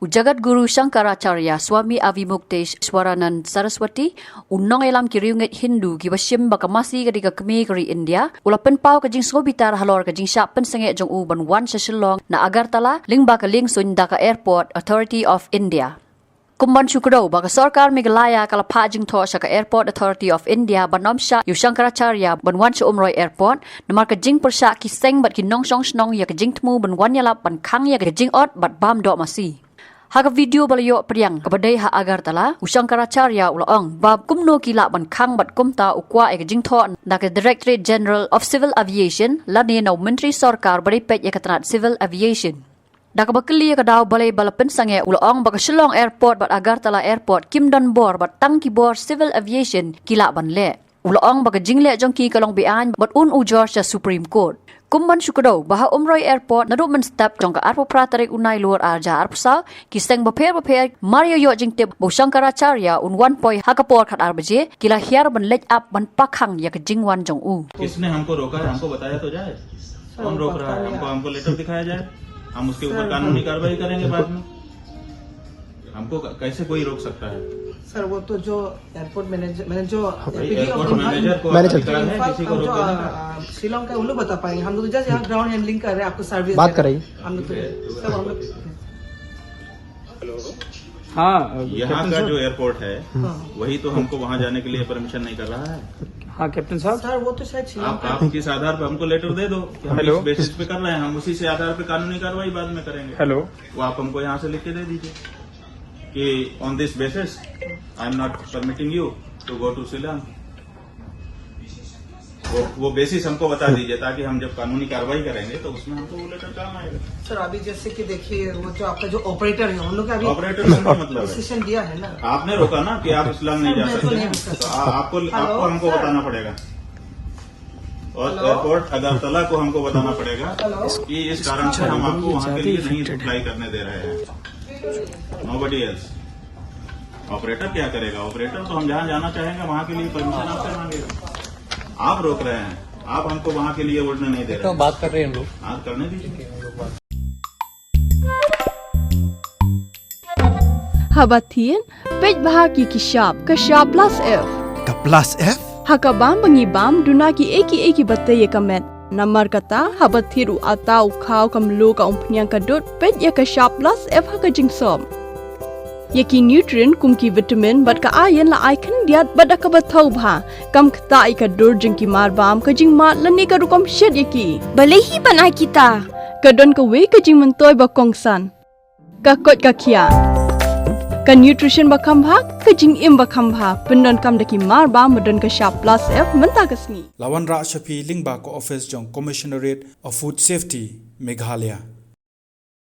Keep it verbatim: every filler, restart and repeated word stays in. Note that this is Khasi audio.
U Jagadguru Shankaracharya Swami Avimukteshwaranand Saraswati, u nongïalam ki riewngeit Hindu kiba shim ba ka masi ka dei ka kmie ka ri India, u la pynpaw ka jingsngewbitar halor ka jingshah pynsangeh jong u ban wan sha Shillong na Agartala lyngba ka liengsuiñ da ka Airport Authority of India. Kum ban shu kdew ba ka sorkar Meghalaya ka la phah jingthoh sha ka Airport Authority of India ban ym shah ïa u Shankaracharya ban wan sha Umroi Airport, namar ka jingpyrshah ki seng bad ki nongshong shnong ïa ka jingthmu ban wan ïalap ban khang ïa ka jingot bad bam doh masi. Ha ka video ba la ïoh pdiang kaba dei ha Agartala, u Shankaracharya u la ong ba kumno ki lah ban khang bad kumta u kwah ïa ka jingthoh na ka Directorate General of Civil Aviation lane na u Myntri Sorkar ba dei peit ïa ka tnat Civil Aviation. Da kaba kylli ïa ka daw balei ba la pynsangeh, u la ong ba ka Shillong Airport bad Agartala Airport kim don bor bad tang ki bor Civil Aviation ki lah ban leh. U la ong ba ka jingleh jong ki ka long beaiñ bad un ujor sha Supreme Court. Kum ban shu kdew ba ha Umroi Airport naduh mynstep jong ka arphew phra tarik u Nailur arhajar arphew saw, ki seng bapher bapher mar ïoh ïoh jingtip ba u Shankaracharya un wan poi ha ka por khatar baje, ki la hiar ban leit ap ban pakhang ïa ka jingwan jong u. किसने हमको रोका है? हमको बताया तो जाए। कौन रोक रहा है हमको? हमको लेटर दिखाया जाए, हम उसके ऊपर कानूनी कार्रवाई करेंगे बाद में। हमको क-, कैसे कोई रोक सकता है? सर, वो तो जो एयरपोर्ट मैनेजर, मैंने जो भाई, एपीडी ऑफ एयरपोर्ट मैनेजर को मैनेजर। अधिकार है किसी को जो, रोकने का? आ, शिलोंग का, उन लोग बता पाएंगे। हम लोग तो जस्ट यहाँ ग्राउंड हैंडलिंग कर रहे हैं, आपको सर्विस बात दे रहे हैं। कर रही। हम लोग तो, ठीक है, तो सर, हम लोग हेलो। हाँ, यहाँ कैप्टन का साहब। जो एयरपोर्ट है, हाँ। वही तो हमको वहाँ जाने के लिए परमिशन नहीं कर रहा है। हाँ, कैप्टन साहब। सर, वो तो शायद शिलोंग आप, का आप किस आधार पर हमको लेटर दे दो कि हम हेलो। इस बेसिस पे कर रहे हैं, हम उसी से आधार पे कानूनी कार्रवाई बाद में करेंगे। हेलो। वो आप हमको यहाँ से लिख के दे दीजिए कि on this basis I am not permitting you to go to Shillong। वो, वो बेसिस हमको बता दीजिए, ताकि हम जब कानूनी कार्रवाई करेंगे तो उसमें हमको वो लेटर काम आएगा। सर, अभी जैसे कि देखिए, वो जो आपका जो ऑपरेटर है, उन लोग का अभी ऑपरेटर से क्या मतलब है? डिसीजन दिया है ना। आपने रोका ना कि आप शिलोंग नहीं सर, जा मैं तो सकते नहीं हैं। रुका, तो सर। आ-, आपको, हेलो, आपको हमको सर। बताना पड़ेगा। और हेलो। एयरपोर्ट अगरतला को हमको बताना पड़ेगा हेलो। कि इस कारण से हम आपको वहाँ के लिए नहीं सप्लाई करने दे रहे हैं। Nobody else। ऑपरेटर क्या करेगा? ऑपरेटर तो हम जहाँ जाना चाहेंगे, वहाँ के लिए परमिशन आपसे मांगेगा। आप रोक रहे हैं, आप हमको वहाँ के लिए उड़ने नहीं दे रहे तो हैं। बात कर रहे हैं हम लोग। हाँ, करने दीजिए। Haba thied, peit bha ki ki shap, ka shap plus F. Ka plus F? Ha ka bam ba ngi bam, duna ki ei ki ei kiba tei ïa ka met. Namar kata, haba thied u atta, u khaw, ka mluh, ka umphniang, ka dud, peit ïa ka shap plus F ha ka jingsop. Ïa ki nutrient kum ki vitamin bad ka iron la ai khyndiat bad da kaba thaw bha. Kam ktah ïa ka dur jong ki marbam, ka jingmad lane ka rukom shet ïa ki. Balei hi ban ai kita? Ka don kawei ka jingmyntoi ba kongsan. Ka koit ka khiah. Ka nutrition ba kham bha, ka jingim ba kham bha. Pyndonkam da ki marbam ba don ka shap plus F mynta ka sngi. La wanrah sha phi lyngba ka office jong Commissionerate of Food Safety, Meghalaya.